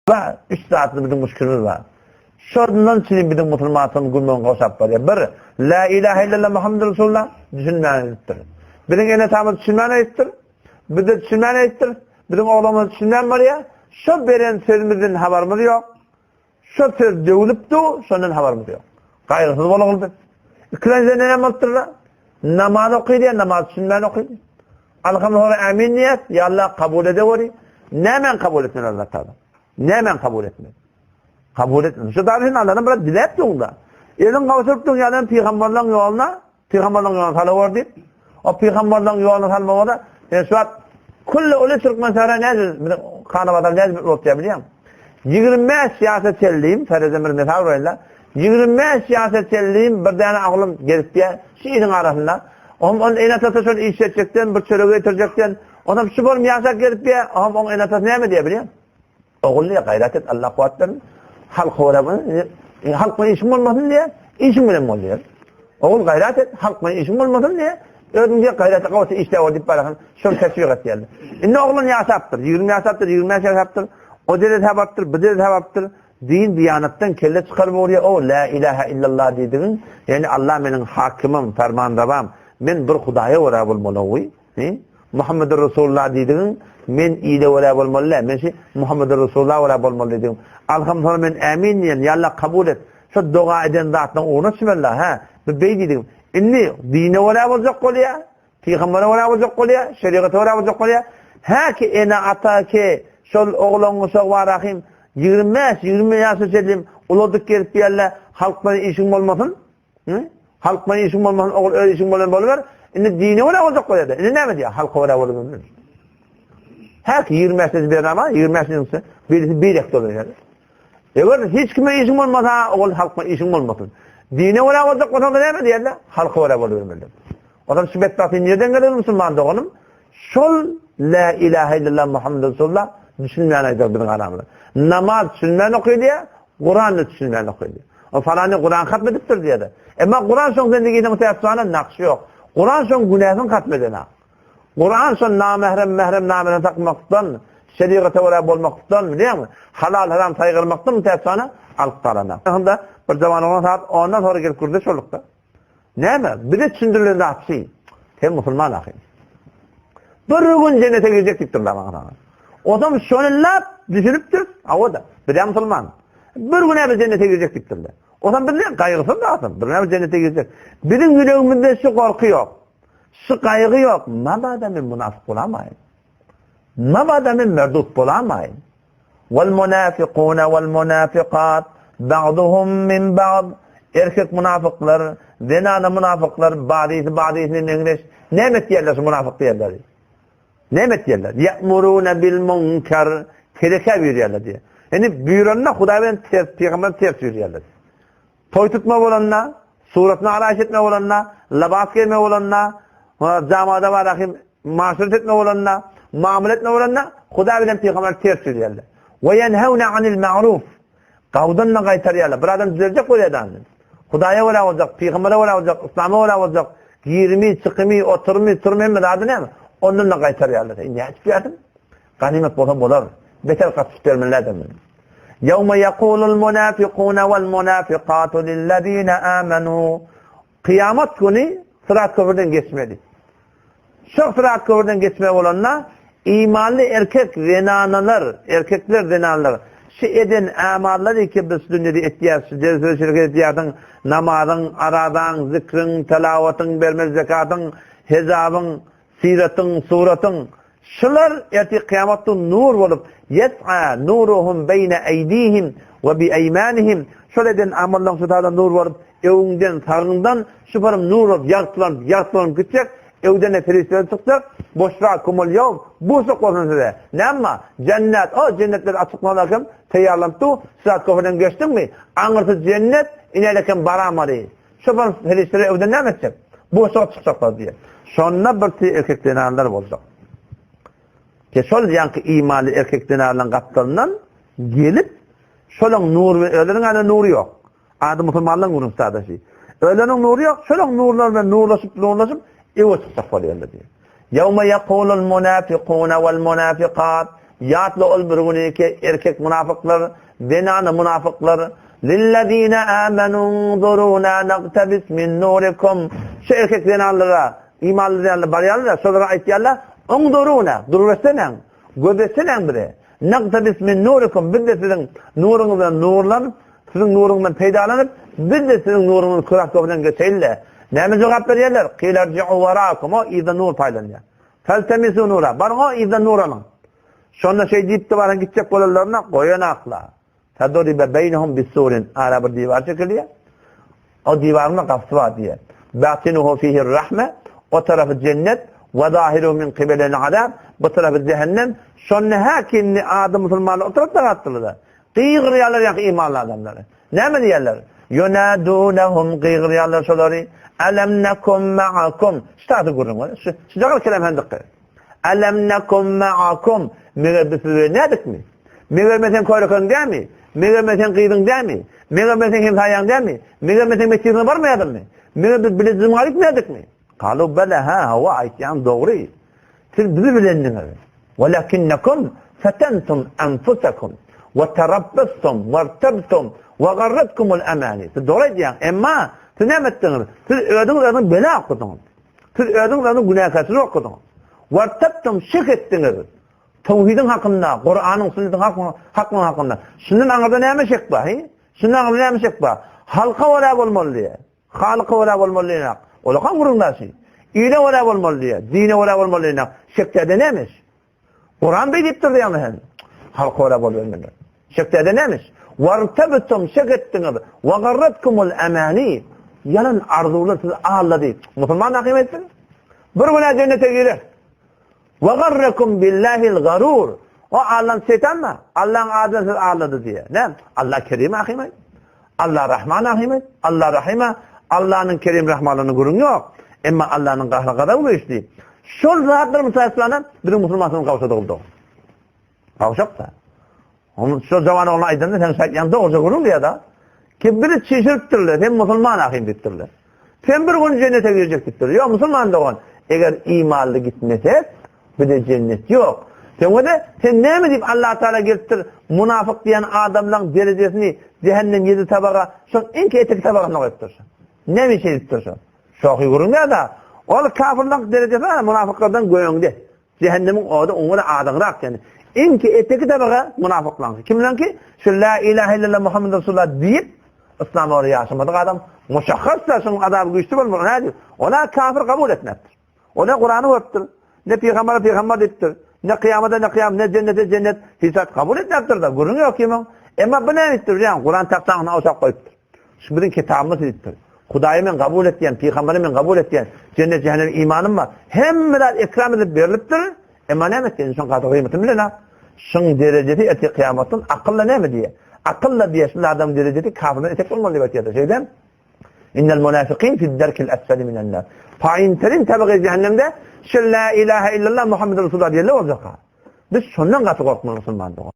Bar, üç zatly biziň muşkilimiz bar. Şondan üçin biziň musulmançylygymyz gülmegini gowşap barýar. Bir, La ilahe illallah Muhammedur Resulullah düşünmän aýdypdyr. Biziň ene-atamyz düşünmän aýdypdyr. Biz-de düşünmän aýdypdyr. Biziň oglanymyz düşünmän barýar. Şo beren sözümizden habarymyz ýok. Şo söz döwlüp dur, şondan habarymyz ýok. Gaýgysyz bolagly biz. Ikilenjiden näme bolupdyr-da? Namaz okydy, namaz düşünmän okydy. Alhamdulillah ämin diýýäs, ýa Allah kabul edeweri. Nämäni kabul etmeli Allah Taala? Nämäni kabul etmeli? Kabul etmeli. Şu zady sen Allahdan biraz diläp durda. Eliň gowşuryp dur ýa pygamberleň ýoluna, pygamberleň ýoluna salawer diýip. O pygamberleň ýoluna salmaga da sen şu wagt külli uly türkmen sara näde biziň Kanabada näde bolup ýa bilýäň? 25 ýaşa çenliyim, ferezem bir mysal goýanda, 25 ýaşa çenliyim bir däne oglum gelip diýä, şu iliň arasynda. Oňam onuň ene-atasy şol iş etjekden, bir çörek getirjekden. Onam şu bolum ýaşap gelip diýä, oňam oň ene-atasy näme diýä bilýäň? Ogul diýä, gaýrat et, Allah kuwwat bersin. Halk görä, halk bilen işiň bolmasyn diýä, işiň bilen bol diýär. Ogul gaýrat et, halk bilen işiň bolmasyn diýä, özüň diýä gaýrat et, gowusy işläp ol diýip barasyn, şol teşwik etýärler. Indi oglan ýaşapdyr, 20 ýaşapdyr, 25 ýaşapdyr, o derejä barypdyr, bu derejä barypdyr. Din diýanatdan kelle çykaryp urýar, o lä ilähä illallah diýdigiň, ýagny Allah meniň hakimim, fermanrewam, men bir Hudaýa görä bolmaly, he? Muhammedur Resulullah diýdigiň, men ile görä bolmaly däl, men şi Muhammedur Resulullah görä bolmaly diýdigiň. Alham soňra men ämin diýen, ýa Allah kabul et. Şo doga eden zatlaryň ugruna çümeli, hä? Bu beý diýdigiň. Indi dine görä boljak bolýar, Pygambere görä boljak bolýar, şerigata görä boljak bolýar. Hä ki ene-ata ki şol oglan uşak bar ahym 25, 20 ýaşa çenli uladyk gelip diýerler, halk bilen işiň bolmasyn. Hı? Halk bilen işiň bolmasyn, ogul öz işiň bilen boluber. Indi dine görä boljak bolýar. Indi näme diýýär? Halka görä boluber. Hä ki 25 ýaş bernama, 25 ýaş birisi bir ek dolanýar. Eger hiç kime işiň bolmasa, ogul halk bilen işiň bolmasyn. Dine görä boljak bolsaň näme diýerler? Halka görä bolubermeli. Olam şu betbagty nirden geler musulman doganym? Şol La ilahe illallah Muhammed Resulullah düşünmän aýdar biziň aramyzda. Namaz düşünmän okaýdy, Kuran da düşünmän okaýdy. O falany Kuran hatm edipdir diýdi. Emma Kuran şoň zendiginiň täsirine nakşy ýok. Kuran şoň günäsini hatm edena. Kuran şoň namährem mährem namene takmakdan, şerigata görä bolmakdan, bilýäňmi? Halal haram saýgarmakdan täsirine alyp galana. Onda bir jawan oglan saat ondan sonra gelip gürleş boldukda. Näme? Bize düşündirilen zat şi. Sen musulman ahy. Bir gün jennete girjek diýipdirler maňa sana. Osam şony lap düşünipdir. Awa-da, biz musulman. Bir gün biz jennete girjek diýipdirler. Osam biz ne gaýgysyz zatym. Bir gün jennete girjek. Biziň ýüregimizde şu gorky ýok. Şu gaýgy ýok. Mabada men munafyk bolamaýyn. Mabada men merdut bolamaýyn. Wal munafikune wal munafikat ba'duhum min ba'd Erkek munafyklar, zenana munafyklar bazysy bazysyna meňzeş. Näme etýärler şu munafyk diýenleri? Näme etýärler? Ya'muruna bil munkar Terekä buýurýarlar diýýär. Indi buýuranda Hudaý bilen ters, pygamber ters buýurýarlar. Toý tutma bolanda, suratyny araýyş etme bolanda, lybas geýme bolanda, jamada barahym maşyrat etme bolanda, mamla etme bolanda, Hudaý bilen pygamber ters ýörýärler. We ýenhewne anil ma'ruf. Gawdan-da gaýtarýarlar. Bir adam düzeljek bolýar da. Hudaýa görä boljak, pygambere görä boljak, yslama görä boljak, girimi, çykymy, oturymy, turumy hemme zady näme? Ondan-da gaýtarýarlar. Indi nädip ýarsyn? Ganymat bolsa bolar. Beter gatyşyp bermeli adam. Ýewme ýekulul munafikune wal munafikatu lillezine amenu. Kyýamat güni Syrat köprüden geçmeli. Şo Syrat köprüden geçme bolanda imanly erkek zenanalar, erkekler zenanlar şu eden amallary ki biz dünýede etýäs, şu jelsöýşilik edýärsiň, namazyň, arazaň, zikriň, telawatyň, bermeli zekatyň, hejabyň, Syratyň, suratyň, şular ertir kyýamatda nur bolup, ýes'a nuruhum beýne eýdihim we bi eýmanihim, şol eden amallaryň şu taýdan nur bolup, öňüňden, sagyňdan şu param nur bolup ýagtylanyp, ýagtylanyp gitjek, öwden-de perişdeler çykjak, boşrakumul ýewm, buşluk bolsun size. Näme? Jennet, o jennetler açyk kim taýýarlanyp dur, syrat köprüden geçdiňmi, aňyrsy jennet, inelekem baramaly. Şo bir perişdeler öwden näme etjek? Boşluga çykjaklar diýýär. Şonda bir tüý erkek zenanlar boljak. Ke şol ýaňky imanly erkek zenanlaryň gapdalyndan gelip, şolaň nury bilen özleriniň ýanynda nury ýok. Ady musulmanlaryň nurunyň sadaşy. Özleriniň nury ýok, şolaň nurlary bilen nurlaşyp, nurlaşyp öwe çykjak bolýarlar diýýär. Ýewme ýekulul munafikune wal munafikat. Ýatla ol bir güni ki, erkek munafyklar, zenana munafyklar, Lillezine amenunzuruna naqtabis min nurikum. Şu erkek zenanlara, imanly zenanlar barýarlar, şolara aýtýarlar, Unzuruna, duruberseneň, gözetseneň bize. Naqtabis min nurikum, biz-de siziň nuruňyzdan nurlanyp, siziň nuruňyzdan peýdalanyp, biz-de siziň nuruňyzy köräp bilen geçeýli-le. Näme jogap berýärler? Qilerji'u warakum, o yzda nur paýlanýar. Feltemisu nura, baryň o yzdan nur alyň. Şonda şeý diýip-de baryň gitjek bolanlaryna goýanakla. Feduribe beýnehum bissurin, ara bir diwar çekilýär. O diwaryň-da gapysy bar diýýär. Batinuhu fihir rahme, o tarapy jennet, we zahiruhu min kibelil azab, bu tarapy jähennem. Şonda häkimli ady musulmanlar o tarapda galypdyrlar-da. Gygyrýarlar ýaňky imanly adamlary. Näme diýýärler? Ýunadunahum gygyrýarlar şolary. Alam nakum ma'akum. Şu taýda gürrüň bar. Şu şujagal kelam hem dykgat. Alam nakum ma'akum. Meger biz siz bilen nädikmi? Meger men seň körekeň dämi? Meger men seň gyzyň dämi? Meger men seň hemsaýaň dämi? Meger men seň metjidiňe barmaýadymmy? Meger biz bile juma gitmeýädikmi? Kalu bela ha hawa aýtýaň dogry. Siz bizi bilendiňiz. Welakinnekum fetentum enfusekum we terabbestum wertebtum we garretkumul emani. Siz dogry aýdýaň, emma siz näme etdiňiz? Siz özüňiz özüňiz bela okudyňyz. Siz özüňiz özüňiz günäkärçilik okudyňyz. Wertebtum şek etdiňiz. Towhidiň hakynda, Kuranyň, sünnetiň haklygy hakynda. Şundan aňyrda näme şek bar, he? Şundan aňyrda näme şek bar? Halka görä bolmaly diýýär. Halyka görä bolmaly diýenak. Olakan gürrüňdaşy. Ile görä bolmaly diýýär. Dine görä bolmaly diýenak. Şekdäde nämiş? Kuran beý diýipdir diýýäňmi sen? Halka görä bolubermeli. Şekdäde nämiş? Wartabtum şek etdiňiz. Wa garratkumul amani. Ýalan arzuwlar sizi aldady. Musulman hakim etsin. Bir günä jennete girer. Wa garrakum billahil garur. O Allah'ın şeytan mı? Allah'ın adına siz ağladı diye. Ne? Allah Kerim ahim. Allah Rahman ahim. Allah Rahim. Allah'ın Kerim Rahmanlığını gürrüň yok. Emma Allah'ın gahry gazaby güýçli. Şol zatlar musaýyplana biziň musulmançylygyň gawşadygy Gawşak da. Onu şol jawan oglan aýdanda sen şaýtýaň dogruja gürrüň diýýär-da. Kim biri çişiripdirler, sen musulman ahym diýipdirler. Sen bir gün jennete girjek diýipdir. Ýok, musulman dogan, eger imanly gitmesek, bize jennet ýok. Sen wede, sen näme diýip Allah Taala gelipdir, munafyk diýen adamlaryň derejesini jähennem ýedi tabaga, şoň iň eteki tabagyna goýupdyr. Näme üçin diýipdir şo? Şohy gürrüň ýa-da ol kafirlaryň derejesi bar, munafyklardan göňde. Jähennemiň ody oňa-da azyňrak ýani. Iňki eteki tabaga munafyklaryňky. Kimleňki? Şu la ilahe illallah Muhammed Resulullah diýip Yslama görä ýaşamadyk adam muşahhasda şonuň azaby güýçli bolmaly. Nädip? Ola kafir kabul etmezdir. O ne Kurany görüpdir, ne pygambere pygamber diýipdir, ne kyýamada ne kyýam, ne jennete jennet, hiç zat kabul etmezdir-de, gürrüň ýok kimiň. Emma bu näme etdir bilýäňmi? Kuran tagtaňyny awşap goýupdyr. Şu biziň kitabymyz diýipdir. Hudaýy men kabul etýän, pygamberi men kabul etýän, jennet jähenneme imanym bar. Hemme zat ekram edilip berlipdir. Emma näme etdi? Şoň gadyr gyýmatyny bilenok. Şoň derejesi ertir kyýamatdan akylla näme diýýär? Akylla diýýär, şul adamyň derejesi kafirden etek bolmaly diýip aýtýar. Şeýdem. Innel munafikin fi derkil esfeli minen nar. Paýynterin tabagy jähennemde şu la ilaha illallah Muhammed Resulullah diýenler boljak. Biz şondan gaty gorkmaly musulman dogan.